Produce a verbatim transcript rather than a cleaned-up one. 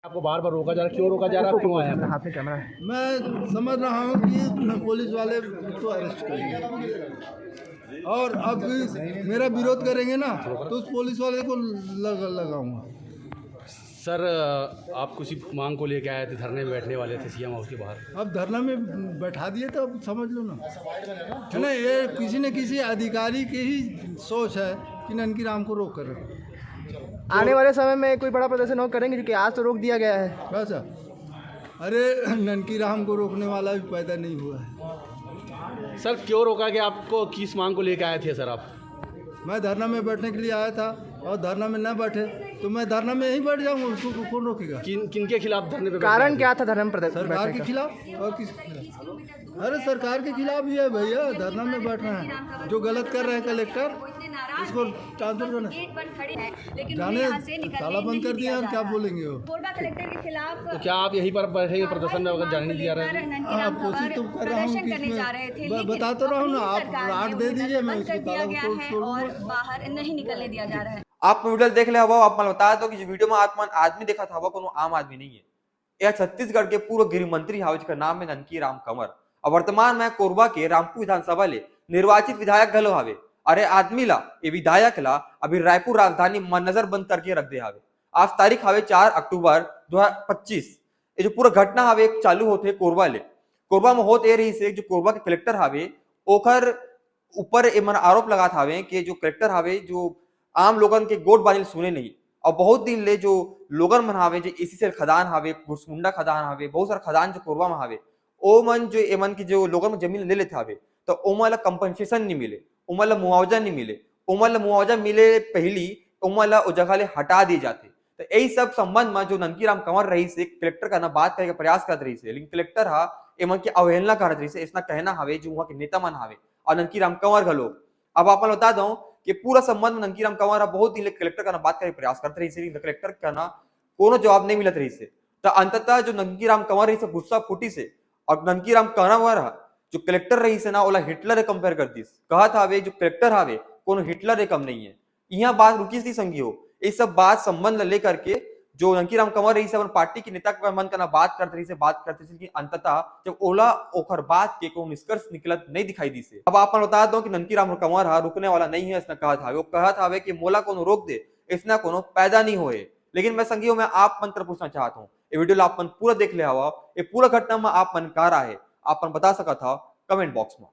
आपको बार बार रोका जा रहा है, क्यों रोका जा रहा है, क्यों आए हैं? हाथ में कैमरा है। मैं समझ रहा हूँ कि पुलिस वाले तो अरेस्ट करेंगे और अब मेरा विरोध करेंगे ना, तो उस पुलिस वाले को लग, लगाऊंगा। सर, आप किसी मांग को लेके आए थे, धरने में बैठने वाले थे सीएम हाउस के बाहर। अब धरना में बैठा दिए तो अब समझ लो ना, है ना? ये किसी न किसी अधिकारी की ही सोच है कि ननकी राम को रोक कर रखो। आने वाले समय में कोई बड़ा प्रदर्शन और करेंगे, क्योंकि आज तो रोक दिया गया है। क्या सर? अरे, ननकी राम को रोकने वाला भी पैदा नहीं हुआ है। सर, क्यों रोका गया आपको, किस मांग को लेके आए थे सर आप? मैं धरना में बैठने के लिए आया था और धरना में न बैठे तो मैं धरना में यहीं बैठ जाऊंगा, उसको को- कौन रोकेगा? किन किन के खिलाफ धरने पे बैठे कारण थे? क्या था धरने में प्रदर्शन सरकार बैठने के का? खिलाफ। और किसके खिलाफ? अरे, सरकार के खिलाफ ही है भैया, धरना में बैठ रहे हैं। जो गलत कर रहे हैं कलेक्टर, उसको ट्रांसफर करना। गेट पर खड़े हैं, लेकिन जाने, उन्हें यहाँ से निकलने ताला बंद नहीं कर दिया दिया और जा क्या रहा है। बोलेंगे वो? कोरबा कलेक्टर के खिलाफ तो क्या आप यहीं पर बैठे प्रदर्शन में अगर जाने नहीं दिया रहे? ननकी राम आप कोशिश कंवर तो कर रहा हूँ प्रदर्शन कि करने इसमें जा रहे थे, ब- लेकिन बता तो रहा हूँ ना, वहीं आप सरकार ने राड दे उन्हें दीजिए, मैं बंद कर उसको दिया ताला गया तोड़ है तोड़ और दूंगा। बाहर नहीं निकलने दिया जा रहा है। आप वीडियो देख ले हवा, आप मन बता दो कि जो वीडियो में आप मन आदमी देखत हवा, कोनो आम आदमी नहीं है। यह छत्तीसगढ़ के पूर्व गृह मंत्री हवे, जेकर नाम है ननकी राम कंवर। और वर्तमान में कोरबा के रामपुर विधानसभा ले निर्वाचित विधायक घलो हवे। अरे आदमी ला, ये विधायक ला अभी रायपुर राजधानी में नजरबंद करके रख दे हवे। आज तारीख हवे चार अक्टूबर दो हज़ार पच्चीस। ये जो पूरा घटना हवे, एक चालू होथे कोरबा ले। कोरबा में होत ये रहिस हे, जो कोरबा के कलेक्टर हवे, ओकर ऊपर एमन आरोप लगात हवे कि जो कलेक्टर हवे, जो आम लोगन के गोठ बानी ल सुने नहीं। और बहुत दिन ले जो लोगन मन हवे, जो एसी सेल खदान हवे, कुसमुंडा खदान हवे, बहुत सारा खदान जो कोरबा में हवे, ओ मन जो एमन के जो लोगन मन जमीन ले लेत हवे, तो ओमन ला कंपनसेशन नहीं मिले, ओमन ला मुआवजा नहीं मिले, ओमन ला मुआवजा मिले पहली ओमन ला ओ जगह ले हटा दिए जाथे। तो यही सब संबंध में जो ननकी राम कंवर रहिस हे, कलेक्टर कना बात करे के प्रयास करत रहिस हे, लेकिन कलेक्टर हा एमन के अवहेलना करत रहिस हे, ऐसना कहना हवे जो वहाँ के नेता मन हवे और ननकी राम कंवर घलो। अब आप मन बता दो कि पूरा संबंध में ननकी राम कंवर हा बहुत दिन ले कलेक्टर कना बात करे के प्रयास करत रहिस हे, लेकिन कलेक्टर कना कोनो जवाब नहीं मिलत रहिस हे। तो अंततः जो ननकी राम कंवर रहिस हे, गुस्सा फूटिस हे और ननकी राम कंवर हा जो कलेक्टर रहिस हे ना, ओला हिटलर ले कंपेयर कर दिस। कहत हवे जो कलेक्टर हवे, कोनो हिटलर ले कम नहीं है। यहाँ बात रुकिस नहीं संगी हो। ये सब बात संबंध ला लेकर के जो ननकी राम कंवर रहिस हे, अपन पार्टी के नेता के मन कना बात करत रहिस हे, बात करत रहिस हे, लेकिन अंततः जब ओला ओखर बात के कोनो निष्कर्ष निकलत नहीं दिखाई दिस हे। अब आप मन बता दो कि ननकी राम कंवर हा रुकने वाला नहीं है, ऐसना कहत हवे। वो कहत हवे कि मोला कोनो रोक दे, ऐसना कोनो पैदा नहीं होए। लेकिन मैं संगी हो, मैं आप मन तरफ पूछना चाहत हूँ, ये वीडियो ला आप मन पूरा देख ले हवा, ये पूरा घटना में आप मन का राय हे, आप मन बता सकत हव कमेंट बॉक्स में।